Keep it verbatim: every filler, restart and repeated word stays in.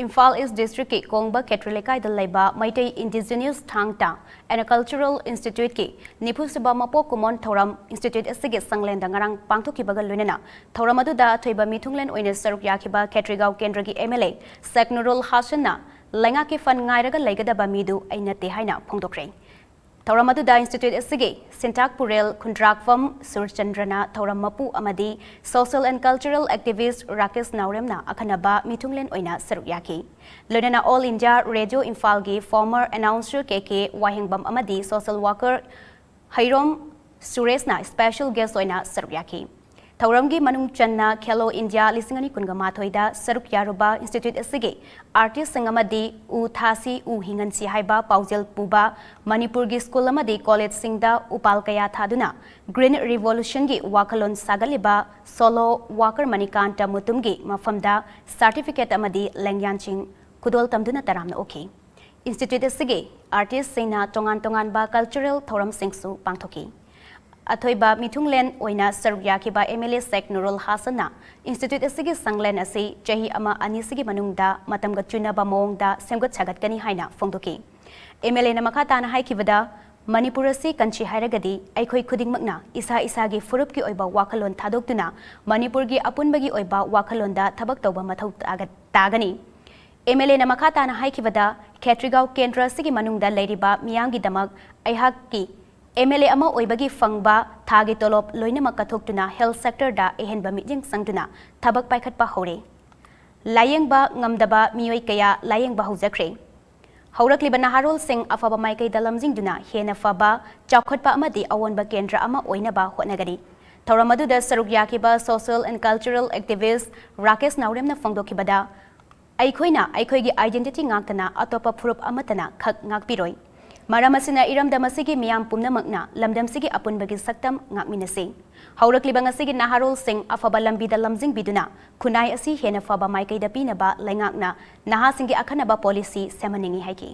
ꯏꯝꯐꯥꯜ ꯏꯁ ꯗꯤꯁꯇ꯭ꯔꯤꯛꯀꯤ ꯀꯣꯡꯕ ꯈꯦꯇ꯭ꯔꯤ ꯂꯩꯀꯥꯏꯗ ꯂꯩꯕ ꯃꯩꯇꯩ ꯏꯟꯗꯤꯖꯤꯅ꯭ꯌꯁ ꯊꯥꯡ ꯇꯥ ꯑꯦꯟ ꯀꯜꯆꯔꯦꯜ ꯏꯟꯁꯇꯤꯇ꯭ꯌꯨꯠꯀꯤ ꯅꯤꯐꯨ ꯁꯨꯕ ꯃꯄꯣꯛ ꯀꯨꯝꯑꯣꯟ ꯊꯧꯔꯝ ꯏꯟꯁꯇꯤꯇ꯭ꯌꯨꯠ ꯑꯁꯤꯒꯤ ꯁꯪꯂꯦꯟꯗ ꯉꯔꯥꯡ ꯄꯥꯡꯊꯣꯛꯈꯤꯕꯒ ꯂꯣꯏꯅꯅ ꯊꯧꯔꯝ ꯑꯗꯨꯗ ꯑꯊꯣꯏꯕ ꯃꯤꯊꯨꯡꯂꯦꯟ ꯑꯣꯏꯅ ꯁꯔꯨꯛ ꯌꯥꯈꯤꯕ ꯈꯦꯇ꯭ꯔꯤꯒꯥꯎ ꯀꯦꯟꯗ꯭ꯔꯒꯤ M L A Sheikh Nurul ꯍꯥꯁꯟꯅ ꯂꯩꯉꯥꯛꯀꯤ ꯐꯟ ꯉꯥꯏꯔꯒ ꯂꯩꯒꯗꯕ ꯃꯤꯗꯨ ꯑꯩ ꯅꯠꯇꯦ ꯍꯥꯏꯅ ꯐꯣꯡꯗꯣꯛꯈ꯭ꯔꯦ꯫ ꯊꯧꯔꯝ ꯑꯗꯨꯗ ꯏꯟꯁꯇꯤꯇ꯭ꯌꯨꯠ ꯑꯁꯤꯒꯤ ꯁꯤꯟꯇꯥꯛ ꯄꯨꯔꯦꯜ ꯈꯨꯟꯗ꯭ꯔꯥꯛꯐꯝ ꯁꯨꯔꯆꯟꯗ꯭ꯔꯅ ꯊꯧꯔꯝ ꯃꯄꯨ ꯑꯃꯗꯤ social and cultural activist Rakesh ꯅꯥꯎꯔꯦꯝꯅ ꯑꯈꯟꯅꯕ ꯃꯤꯊꯨꯡꯂꯦꯟ ꯑꯣꯏꯅ ꯁꯔꯨꯛ ꯌꯥꯈꯤ꯫ ꯂꯣꯏꯅꯅ ꯑꯣꯜ ꯏꯟꯗꯤꯌꯥ ꯔꯦꯗꯤꯑꯣ ꯏꯝꯐꯥꯜꯒꯤ former announcer ꯀꯦ ꯀꯦ ꯋꯥꯍꯦꯡꯕꯝ ꯑꯃꯗꯤ social worker ꯍꯩꯔꯣꯝ ꯁꯨꯔꯦꯁꯅ special guest ꯑꯣꯏꯅ ꯁꯔꯨꯛ ꯌꯥꯈꯤ꯫ ꯊꯧꯔꯝꯒꯤ ꯃꯅꯨꯡ ꯆꯟꯅ ꯈꯦꯂꯣ ꯏꯟꯗꯤꯌꯥ ꯂꯤꯁꯤꯡ ꯑꯅꯤ ꯀꯨꯟꯒ ꯃꯥꯊꯣꯏꯗ ꯁꯔꯨꯛ ꯌꯥꯔꯨꯕ ꯏꯟꯁꯇꯤꯇ꯭ꯌꯨꯠ ꯑꯁꯤꯒꯤ ꯑꯥꯔꯇꯤꯁꯁꯤꯡ ꯑꯃꯗꯤ ꯎ ꯊꯥꯁꯤ ꯎ ꯍꯤꯡꯍꯟꯁꯤ ꯍꯥꯏꯕ ꯄꯥꯎꯖꯦꯜ ꯄꯨꯕ ꯃꯅꯤꯄꯨꯔꯒꯤ ꯁ꯭ꯀꯨꯜ ꯑꯃꯗꯤ ꯀꯣꯂꯦꯖꯁꯤꯡꯗ ꯎꯄꯥꯜ ꯀꯌꯥ ꯊꯥꯗꯨꯅ Green Revolutionꯒꯤ ꯋꯥꯈꯜꯂꯣꯟ ꯁꯥꯒꯠꯂꯤꯕ social worker ꯃꯅꯤꯀꯥꯟꯇ ꯃꯨꯇꯨꯝꯒꯤ ꯃꯐꯝꯗ certificate ꯑꯃꯗꯤ ꯂꯦꯡꯌꯥꯟꯁꯤꯡ ꯈꯨꯗꯣꯜ ꯇꯝꯗꯨꯅ ꯇꯔꯥꯝꯅ ꯑꯣꯛꯈꯤ꯫ ꯏꯟꯁꯇꯤꯇ꯭ꯌꯨꯠ ꯑꯁꯤꯒꯤ ꯑꯥꯔꯇꯤꯁꯁꯤꯡꯅ ꯇꯣꯉꯥꯟ ꯇꯣꯉꯥꯟꯕ ꯀꯜꯆꯔꯦꯜ ꯊꯧꯔꯝꯁꯤꯡꯁꯨ ꯄꯥꯡꯊꯣꯛꯈꯤ꯫ ꯑꯊꯣꯏꯕ ꯃꯤꯊꯨꯡꯂꯦꯟ ꯑꯣꯏꯅ ꯁꯔꯨꯛ ꯌꯥꯈꯤꯕ M L A Sheikh Nurul ꯍꯥꯁꯟꯅ ꯏꯟꯁꯇꯤꯇ꯭ꯌꯨꯠ ꯑꯁꯤꯒꯤ ꯁꯪꯂꯦꯟ ꯑꯁꯤ ꯆꯍꯤ ꯑꯃ ꯑꯅꯤꯁꯤꯒꯤ ꯃꯅꯨꯡꯗ ꯃꯇꯝꯒ ꯆꯨꯅꯕ ꯃꯑꯣꯡꯗ ꯁꯦꯝꯒꯠ ꯁꯥꯒꯠꯀꯅꯤ ꯍꯥꯏꯅ ꯐꯣꯡꯗꯣꯛꯈꯤ꯫ ꯑꯦꯝ ꯑꯦꯜ ꯑꯦꯅ ꯃꯈꯥ ꯇꯥꯅ ꯍꯥꯏꯈꯤꯕꯗ, ꯃꯅꯤꯄꯨꯔ ꯑꯁꯤ ꯀꯟꯁꯤ ꯍꯥꯏꯔꯒꯗꯤ ꯑꯩꯈꯣꯏ ꯈꯨꯗꯤꯡꯃꯛꯅ ꯏꯁꯥ ꯏꯁꯥꯒꯤ ꯐꯨꯔꯨꯞꯀꯤ ꯑꯣꯏꯕ ꯋꯥꯈꯜꯂꯣꯟ ꯊꯥꯗꯣꯛꯇꯨꯅ ꯃꯅꯤꯄꯨꯔꯒꯤ ꯑꯄꯨꯟꯕꯒꯤ ꯑꯣꯏꯕ ꯋꯥꯈꯜꯂꯣꯟꯗ ꯊꯕꯛ ꯇꯧꯕ ꯃꯊꯧ ꯇꯥꯒ-, ꯇꯥꯒꯅꯤ꯫ ꯑꯦꯝ ꯑꯦꯜ ꯑꯦꯅ ꯃꯈꯥ ꯇꯥꯅ ꯍꯥꯏꯈꯤꯕꯗ, ꯈꯦꯇ꯭ꯔꯤꯒꯥꯎ ꯀꯦꯟꯗ꯭ꯔ ꯑꯁꯤꯒꯤ ꯃꯅꯨꯡꯗ ꯂꯩꯔꯤꯕ ꯃꯤꯌꯥꯝꯒꯤꯗꯃꯛ ꯑꯩꯍꯥꯛꯀꯤ ꯑꯦꯝ ꯑꯦꯜ ꯑꯦ ꯑꯃ ꯑꯣꯏꯕꯒꯤ ꯐꯪꯕ ꯊꯥꯒꯤ ꯇꯣꯂꯣꯞ ꯂꯣꯏꯅꯃꯛ ꯀꯠꯊꯣꯛꯇꯨꯅ health sectorꯗ ꯑꯍꯦꯟꯕ ꯃꯤꯠꯌꯦꯡ ꯆꯪꯗꯨꯅ ꯊꯕꯛ ꯄꯥꯏꯈꯠꯄ ꯍꯧꯔꯦ꯫ ꯂꯥꯌꯦꯡꯕ ꯉꯝꯗꯕ ꯃꯤꯑꯣꯏ ꯀꯌꯥ ꯂꯥꯌꯦꯡꯕ ꯍꯧꯖꯈ꯭ꯔꯦ꯫ ꯍꯧꯔꯛꯂꯤꯕ ꯅꯍꯥꯔꯣꯜꯁꯤꯡ ꯑꯐꯕ ꯃꯥꯏꯀꯩꯗ ꯂꯝꯖꯤꯡꯗꯨꯅ ꯍꯦꯟꯅ ꯐꯕ, ꯆꯥꯎꯈꯠꯄ ꯑꯃꯗꯤ ꯑꯑꯣꯟꯕ ꯀꯦꯟꯗ꯭ꯔ ꯑꯃ ꯑꯣꯏꯅꯕ ꯍꯣꯠꯅꯒꯅꯤ꯫ ꯊꯧꯔꯝ ꯑꯗꯨꯗ ꯁꯔꯨꯛ ꯌꯥꯈꯤꯕ social and cultural activist Rakesh ꯅꯥꯎꯔꯦꯝꯅ ꯐꯣꯡꯗꯣꯛꯈꯤꯕꯗ, ꯑꯩꯈꯣꯏꯅ ꯑꯩꯈꯣꯏꯒꯤ identity ꯉꯥꯛꯇꯅ ꯑꯇꯣꯞꯄ ꯐꯨꯔꯨꯞ ꯑꯃꯠꯇꯅ ꯈꯛ ꯉꯥꯛꯄꯤꯔꯣꯏ꯫ ꯃꯔꯝ ꯑꯁꯤꯅ ꯏꯔꯝꯗꯝ ꯑꯁꯤꯒꯤ ꯃꯤꯌꯥꯝ ꯄꯨꯝꯅꯃꯛꯅ ꯂꯝꯗꯝꯁꯤꯒꯤ ꯑꯄꯨꯟꯕꯒꯤ ꯁꯛꯇꯝ ꯉꯥꯛꯃꯤꯟꯅꯁꯤ꯫ ꯍꯧꯔꯛꯂꯤꯕ ꯉꯁꯤꯒꯤ ꯅꯍꯥꯔꯣꯜꯁꯤꯡ ꯑꯐꯕ ꯂꯝꯕꯤꯗ ꯂꯝꯖꯤꯡꯕꯤꯗꯨꯅ ꯈꯨꯟꯅꯥꯏ ꯑꯁꯤ ꯍꯦꯟꯅ ꯐꯕ ꯃꯥꯏꯀꯩꯗ ꯄꯤꯅꯕ ꯂꯩꯉꯥꯛꯅ ꯅꯍꯥꯁꯤꯡꯒꯤ ꯑꯈꯟꯅꯕ policy ꯁꯦꯝꯍꯟꯅꯤꯡꯏ ꯍꯥꯏꯈꯤ꯫